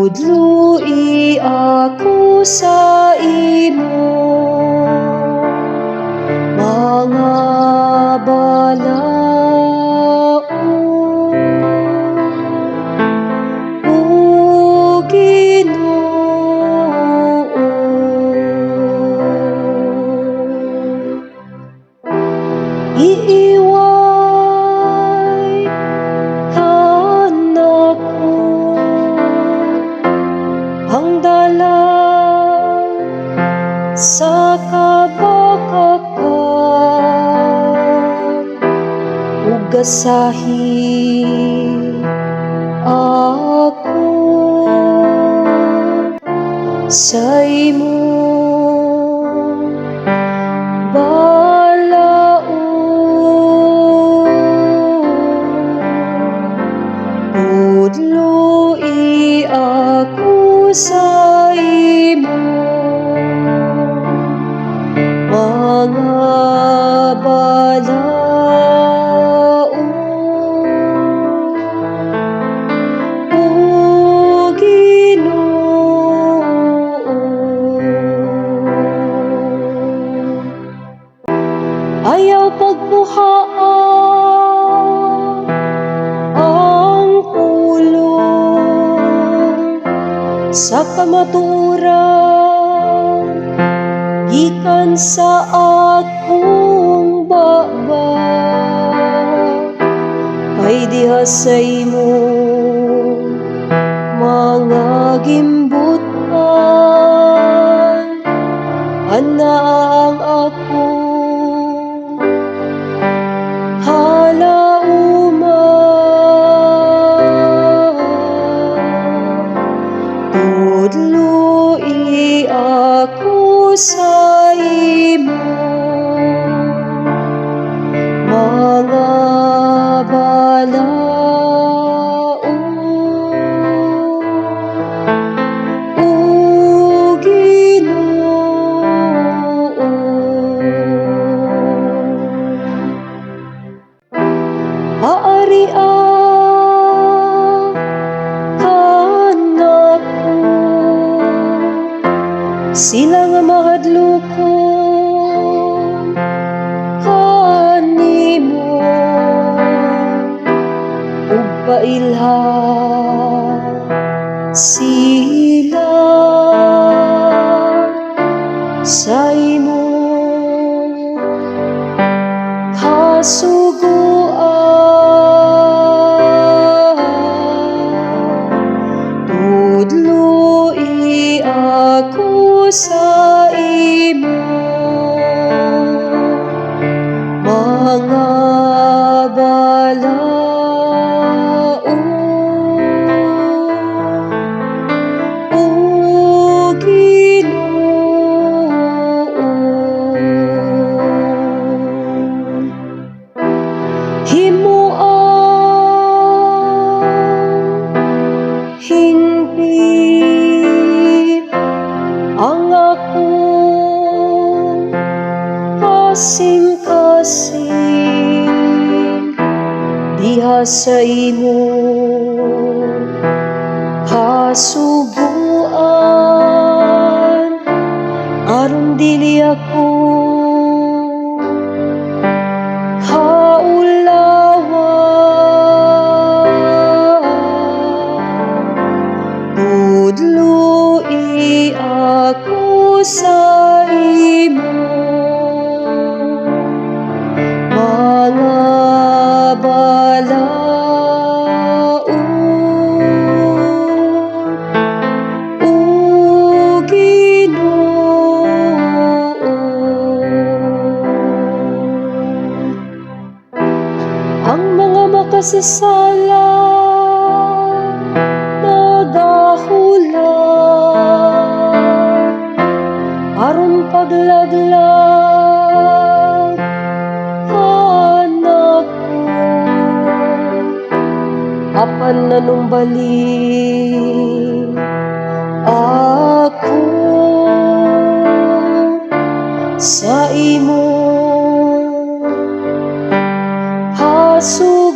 Tudloi ako sa imo mga balaod, O Ginoo. Iiway kanako ang dalan sa kabakakan ug gasahi ako sa imong balaod. Tudloi ako sa imong mga balaod, O Ginoo. Ayaw pagkuhaa ang pulong sa kamatuoran gikan sa akong baba, kay diha sa imong mga gimbutang anaa ang akong halauman. Tudloi ako sa imong mga balaod, O Ginoo. Aaria kanako sila nga mahadlokon kanimo ug pailha sila sa imong kasuguan. Tudloi ako sa imong mga balaod, O Ginoo. Himoa hingpit ang akong kasing-kasing diha sa imong kasuguan, aron dili ako kaulawan. Tudloi ako sa imong mga balaod, O Ginoo. Ang mga makasasala nagahulat aron paglaglag kanako, apan nanumbalik ako sa imong kasuguan.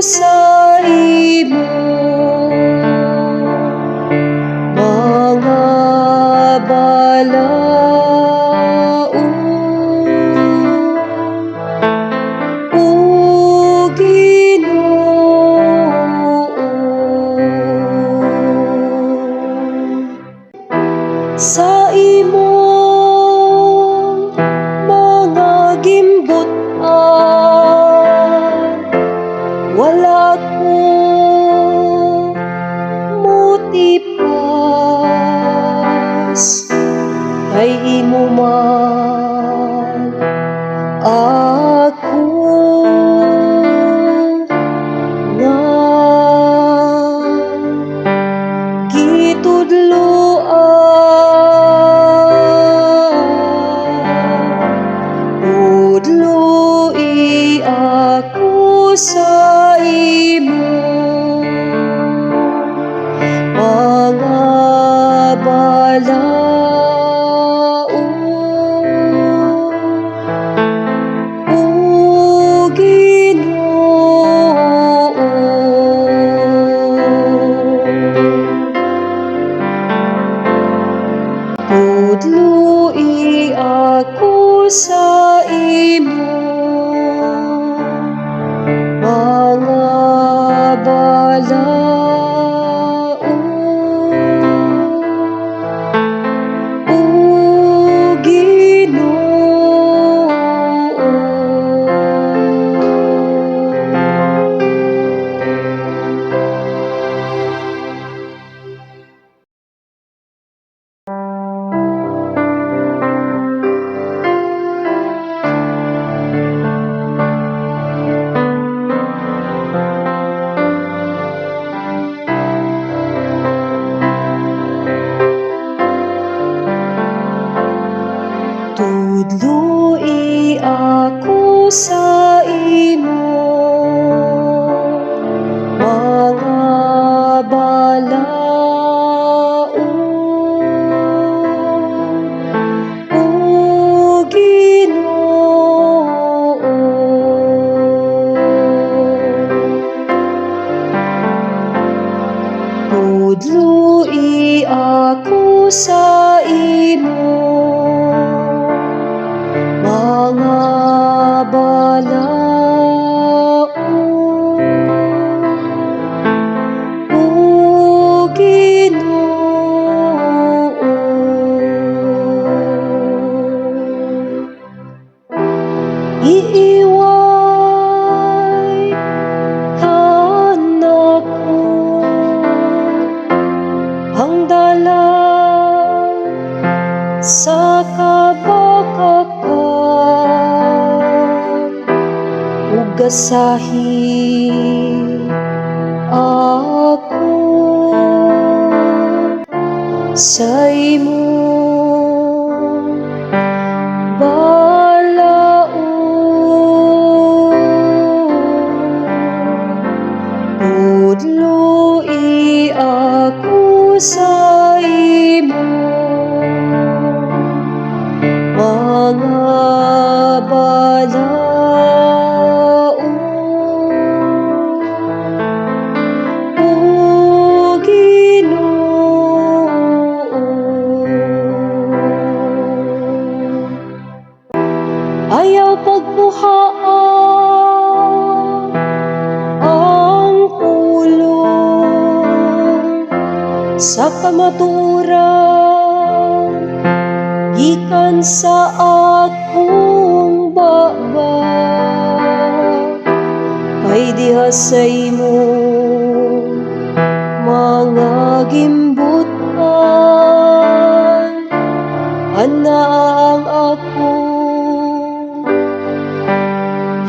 sa imo mga balaod, o Ginoo. Sa imong mga gimbut-an wala ko motipas, kay imo man ako nga gitudloan. Tudloi ako sa imo mga balaod, o Ginoo. Tudloi ako sa imo mga balaod, o Ginoo. Tudloi ako sa imo mga balaod, o Ginoo. Tudloi ako sa imo mga balaod, o Ginoo. Iiway kanako ang dalan sa kabakakan ug gasahi ako sa imong balaod. Tudloi ako sa imo mga balaod, o Ginoo. Ayaw pagkuhaa ang pulong sa kamatuoran gikan sa akong baba, kay diha sa imong mga gimbut-an anaa ang akong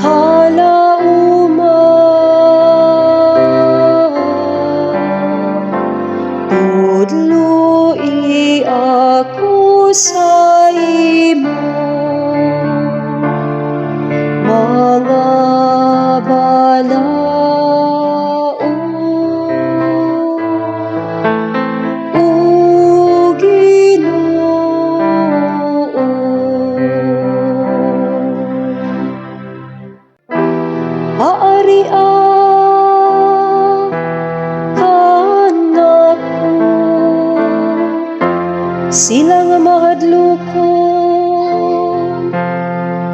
halauman. Tudloi ako sa imo mga balaod, o Ginoo. Aarian Sila nga mahadlokon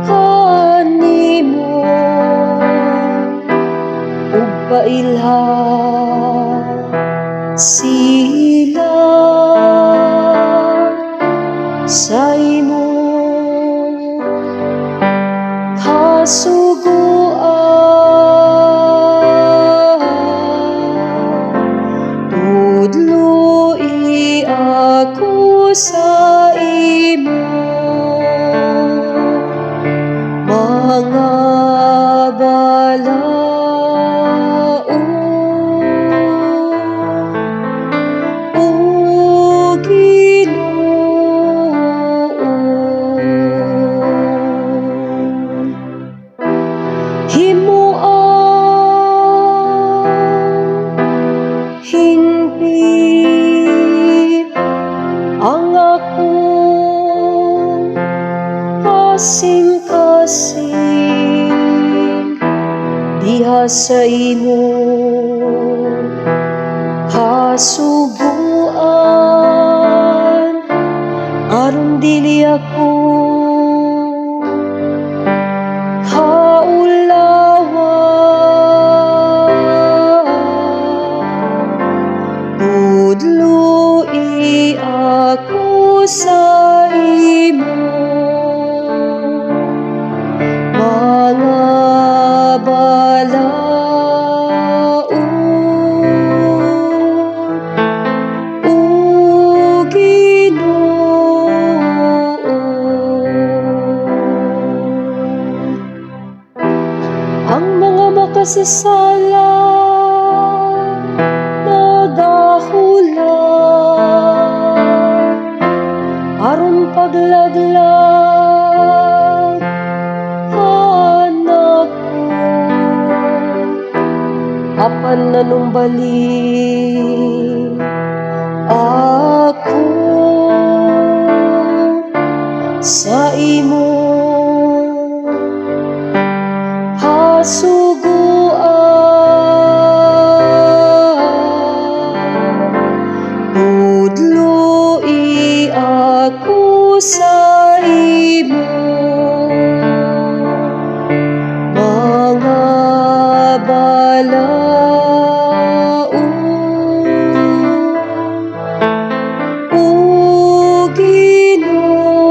kanimo ug pailha sila sa imong kasuguan. Tudloi ako sa imong mga balaod, O Ginoo. Himoa hingpit ang akong kasing-kasing diha sa imong kasuguan aron dili ako kaulawan. Tudloi ako sa imong mga balaod, O Ginoo. Ang mga makasasala nagahulat aron paglaglag kanako, apan nanumbalik ako sa imong kasuguan. Tudloi ako sa imong mga balaod, O Ginoo.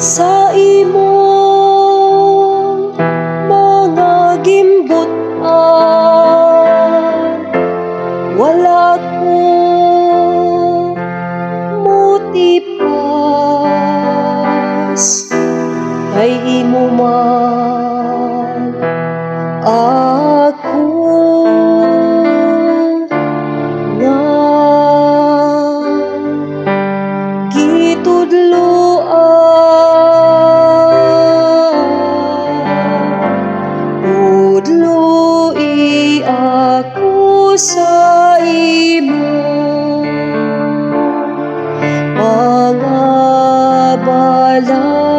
Sa imong mga gimbut-an wala ko motipas kay imo man ako nga gitudloan. Tudloi ako sa imong mga balaod,